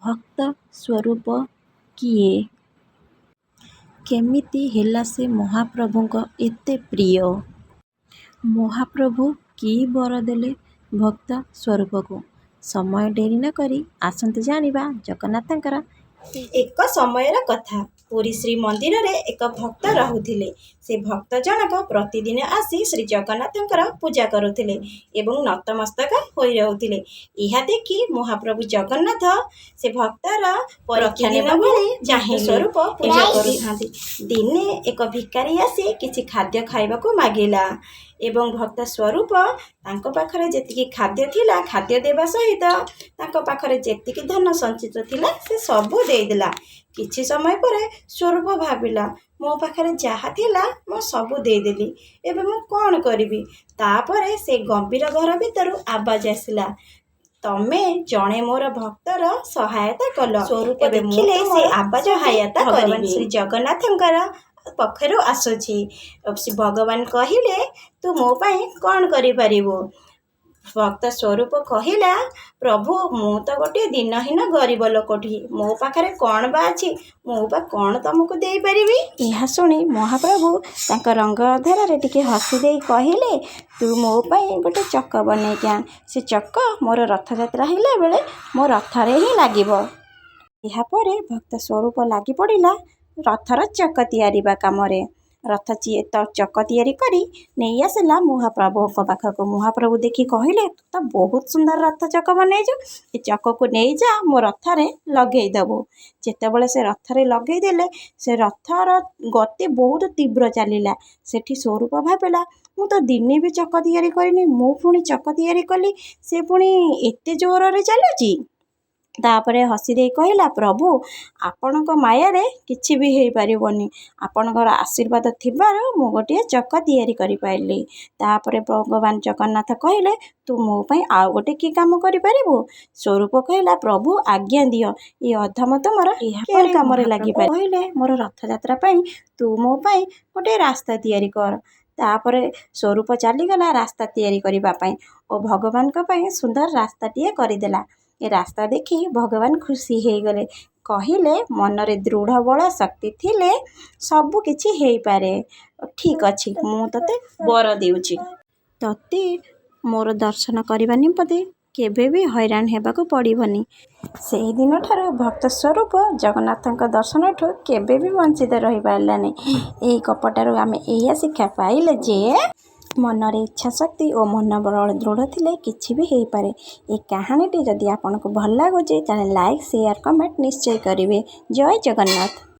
ଭକ୍ତ ସ୍ୱରୂପ କିଏ? କେମିତି ହେଲା ସେ ମହାପ୍ରଭୁଙ୍କ ଏତେ ପ୍ରିୟ? ମହାପ୍ରଭୁ କି ବର ଦେଲେ ଭକ୍ତ ସ୍ୱରୂପକୁ? ସମୟ ଡେରି ନକରି ଆସନ୍ତୁ ଜାଣିବା ଜଗନ୍ନାଥଙ୍କର। ଏକ ସମୟର କଥା, ପୁରୀ ଶ୍ରୀମନ୍ଦିରରେ ଏକ ଭକ୍ତ ରହୁଥିଲେ। ସେ ଭକ୍ତ ଜଣକ ପ୍ରତିଦିନ ଆସି ଶ୍ରୀଜଗନ୍ନାଥଙ୍କର ପୂଜା କରୁଥିଲେ ଏବଂ ନତମସ୍ତକ ହୋଇ ରହୁଥିଲେ। ଏହା ଦେଖି ମହାପ୍ରଭୁ ଜଗନ୍ନାଥ ସେ ଭକ୍ତର ପରୀକ୍ଷା ନେବାକୁ ଭଳି ଚାହିଁଲେ। ସ୍ୱରୂପ ପୂଜା ଏମିତି କରୁଥାନ୍ତି। ଦିନେ ଏକ ଭିକାରୀ ଆସି କିଛି ଖାଦ୍ୟ ଖାଇବାକୁ ମାଗିଲା ଏବଂ ଭକ୍ତ ସ୍ୱରୂପ ତାଙ୍କ ପାଖରେ ଯେତିକି ଖାଦ୍ୟ ଥିଲା, ଖାଦ୍ୟ ଦେବା ସହିତ ତାଙ୍କ ପାଖରେ ଯେତିକି ଧନ ସଞ୍ଚିତ ଥିଲା, ସେ ସବୁ ଦେଇଦେଲା। କିଛି ସମୟ ପରେ ସ୍ୱରୂପ ଭାବିଲା, ମୋ ପାଖରେ ଯାହା ଥିଲା ମୁଁ ସବୁ ଦେଇଦେଲି, ଏବେ ମୁଁ କ'ଣ କରିବି? ତାପରେ ସେ ଗମ୍ଭୀର ଘର ଭିତରୁ ଆବାଜ ଆସିଲା, ତମେ ଜଣେ ମୋର ଭକ୍ତର ସହାୟତା କଲ, ସ୍ୱରୂପ ଏବେ ମୁଁ ଦେଖିଲେ ସେ ତୁମର ଆବାଜ ସହାୟତା ଭଗବାନ କରିବି। ଶ୍ରୀ ଜଗନ୍ନାଥଙ୍କର ପକ୍ଷରୁ ଆସୁଛି। ଭଗବାନ କହିଲେ, ତୁ ମୋ ପାଇଁ କ'ଣ କରିପାରିବୁ? ଭକ୍ତ ସ୍ୱରୂପ କହିଲା, ପ୍ରଭୁ, ମୁଁ ତ ଗୋଟିଏ ଦୀନହୀନ ଗରିବ ଲୋକଟି, ମୋ ପାଖରେ କ'ଣ ବା ଅଛି? ମୁଁ ବା କ'ଣ ତମକୁ ଦେଇପାରିବି? ଏହା ଶୁଣି ମହାପ୍ରଭୁ ତାଙ୍କ ରଙ୍ଗ ଅଧରରେ ଟିକେ ହସିଦେଇ କହିଲେ, ତୁ ମୋ ପାଇଁ ଗୋଟେ ଚକ ବନେଇକି ଆଣ। ସେ ଚକ ମୋର ରଥଯାତ୍ରା ହେଲା ବେଳେ ମୋ ରଥରେ ହିଁ ଲାଗିବ। ଏହାପରେ ଭକ୍ତ ସ୍ୱରୂପ ଲାଗିପଡ଼ିଲା ରଥର ଚକ ତିଆରିବା କାମରେ। ରଥ ଚକ ତିଆରି କରି ନେଇ ଆସିଲା ମହାପ୍ରଭୁଙ୍କ ପାଖକୁ। ମହାପ୍ରଭୁ ଦେଖି କହିଲେ, ତୁ ତ ବହୁତ ସୁନ୍ଦର ରଥ ଚକ ବନେଇଛୁ, ଏ ଚକକୁ ନେଇଯା, ମୋ ରଥରେ ଲଗେଇଦେବୁ। ଯେତେବେଳେ ସେ ରଥରେ ଲଗେଇଦେଲେ, ସେ ରଥର ଗତି ବହୁତ ତୀବ୍ର ଚାଲିଲା। ସେଠି ସ୍ୱରୂପ ଭାବିଲା, ମୁଁ ତ ଦିନେ ବି ଚକ ତିଆରି କରିନି, ମୁଁ ପୁଣି ଚକ ତିଆରି କଲି, ସେ ପୁଣି ଏତେ ଜୋରରେ ଚାଲୁଛି। ତାପରେ ହସିଦେଇ କହିଲା, ପ୍ରଭୁ, ଆପଣଙ୍କ ମାୟାରେ କିଛି ବି ହେଇପାରିବନି। ଆପଣଙ୍କର ଆଶୀର୍ବାଦ ଥିବାରୁ ମୁଁ ଗୋଟିଏ ଚକ ତିଆରି କରିପାରିଲି। ତାପରେ ଭଗବାନ ଜଗନ୍ନାଥ କହିଲେ, ତୁ ମୋ ପାଇଁ ଆଉ ଗୋଟେ କି କାମ କରିପାରିବୁ? ସ୍ୱରୂପ କହିଲା, ପ୍ରଭୁ, ଆଜ୍ଞା ଦିଅ, ଏ ଅଧମ ତୁମର କେଉଁ ଏହାପରେ କାମରେ ମହାପ୍ରଭୁ ଲାଗିପାରିବ? କହିଲେ, ମୋର ରଥଯାତ୍ରା ପାଇଁ ତୁ ମୋ ପାଇଁ ଗୋଟିଏ ରାସ୍ତା ତିଆରି କର। ତାପରେ ସ୍ୱରୂପ ଚାଲିଗଲା ରାସ୍ତା ତିଆରି କରିବା ପାଇଁ ଓ ଭଗବାନଙ୍କ ପାଇଁ ସୁନ୍ଦର ରାସ୍ତାଟିଏ କରିଦେଲା। ଏ ରାସ୍ତା ଦେଖି ଭଗବାନ ଖୁସି ହେଇଗଲେ। କହିଲେ, ମନରେ ଦୃଢ଼ ବଳ ଶକ୍ତି ଥିଲେ ସବୁ କିଛି ହେଇପାରେ। ଠିକ୍ ଅଛି, ମୁଁ ତୋତେ ବର ଦେଉଛି। ତୋତେ ମୋର ଦର୍ଶନ କରିବା ନିମନ୍ତେ କେବେ ବି ହଇରାଣ ହେବାକୁ ପଡ଼ିବନି। ସେହିଦିନଠାରୁ ଭକ୍ତ ସ୍ୱରୂପ ଜଗନ୍ନାଥଙ୍କ ଦର୍ଶନଠୁ କେବେ ବି ବଞ୍ଚିତ ରହିପାରିଲାନି। ଏହି ଗପଟାରୁ ଆମେ ଏଇଆ ଶିକ୍ଷା ପାଇଲେ ଯେ ମନରେ ଇଚ୍ଛା ଶକ୍ତି ଓ ମନୋବଳ ଦୃଢ଼ ଥିଲେ କିଛି ବି ହେଇପାରେ। ଏ କାହାଣୀଟି ଯଦି ଆପଣଙ୍କୁ ଭଲ ଲାଗୁଛି, ତାହେଲେ ଲାଇକ୍, ସେୟାର, କମେଣ୍ଟ ନିଶ୍ଚୟ କରିବେ। ଜୟ ଜଗନ୍ନାଥ।